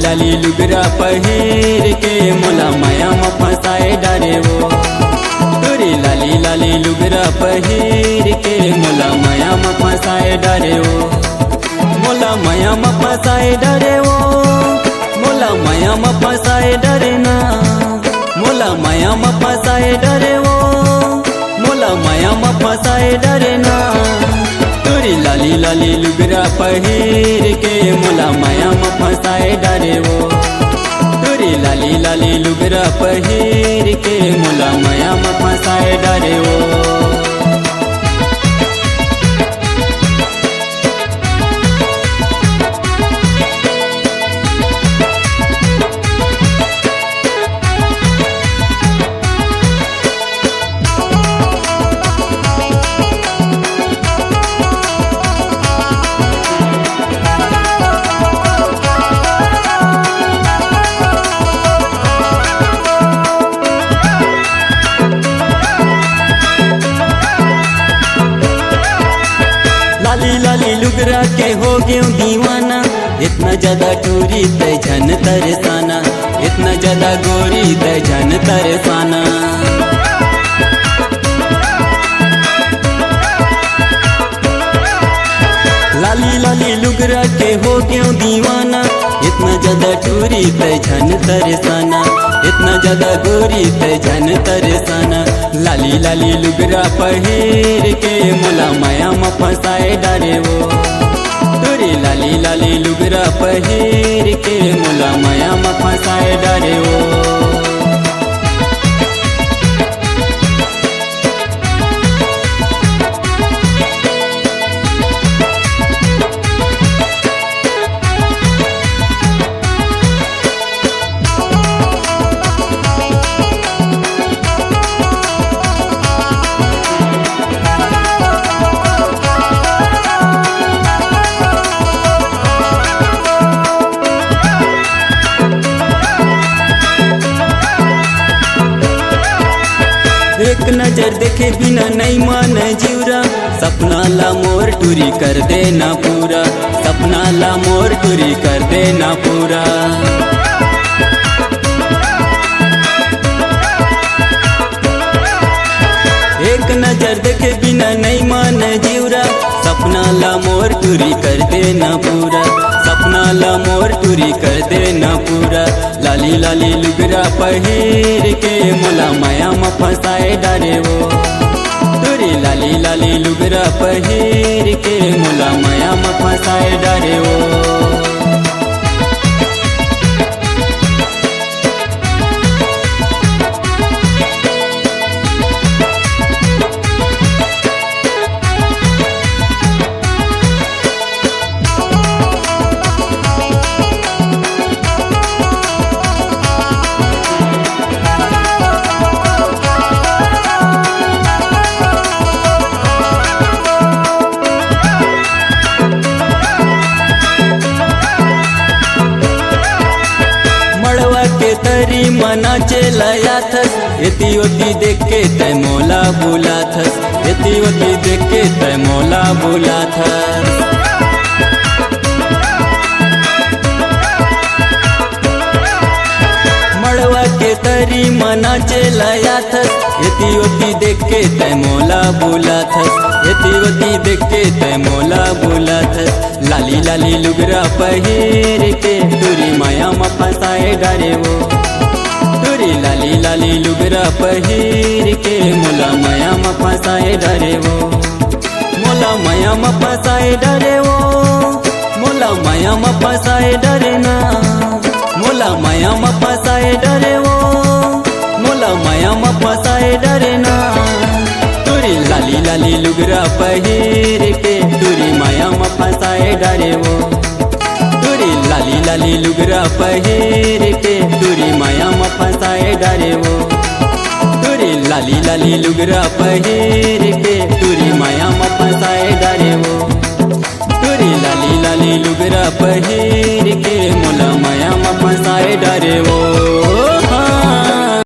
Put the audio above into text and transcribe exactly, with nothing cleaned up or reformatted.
लाली लुगरा पहिर के मोला माया म फंसाए डारे वो। टूरी लाली लाली लुगरा पहिर के मोला माया म फंसाए डारे वो। मोला माया म फंसाए डारे वो। मोला माया म फंसाए डारे ना। मोला माया म फंसाए डारे वो। मोला माया म फंसाए डारे ना। टूरी लाली लाली लुगरा पहिर के मोला माया म फंसाए डारे वो। टूरी लाली लाली लुगरा पहिर के मोला माया म फंसाए डारे वो। लाली लाली लुगरा के हो गेव दीवाना। इतना ज्यादा टूरी तै झन तरसाना। इतना ज्यादा गोरी तै झन तरसाना। लाली लाली लुगरा के हो गेव दीवाना। इतना ज्यादा टूरी तै झन तरसाना। इतना ज्यादा गोरी तै झन तरसाना। लाली लाली लुगरा पहिर के मोला माया म फंसाए डारे वो। टूरी लाली लाली लुगरा पहिर के मोला माया म फंसाए डारे वो। एक नजर देखे बिना नइ माने जिउरा। सपना ला मोर टूरी कर देना पूरा। सपना ला मोर टूरी कर देना पूरा। एक नजर देखे बिना नइ माने जिउरा। सपना ला मोर टूरी कर देना पूरा। सपना ला मोर टूरी कर देना पूरा। लाली लाली लुगरा पहिर के मोला माया म फंसाए डारे वो। टूरी लाली लाली लुगरा पहिर के मोला माया म फंसाए डारे वो। मड़वा के तरी म नाचे ला आथस, एती ओती देख के तै मोला बुलाथस, एती ओती देख के तै मोला बुलाथस। मड़वा के तरी म नाचे ला आथस, एती ओती देख के तै मोला बुलाथस, एती ओती देख के तै मोला बुलाथस। लाली लाली लुगरा पहिर के टूरी माया म फंसाए डारे वो। टूरी लाली लाली लुगरा पहिर के मोला माया म फंसाए डारे वो। मोला माया म फंसाए डारे वो। मोला माया म फंसाए डारे ना। मोला माया म फंसाए डारे वो। मोला माया म फंसाए डारे ना। टूरी लाली लाली लुगरा पहिर के टूरी माया म फंसाए डारे वो। टूरी लाली लाली लुगरा पहिर के टूरी माया म फंसाए डारे वो। टूरी लाली लाली लुगरा पहिर के टूरी माया म फंसाए डारे वो। टूरी लाली लाली लुगरा पहिर के मोला माया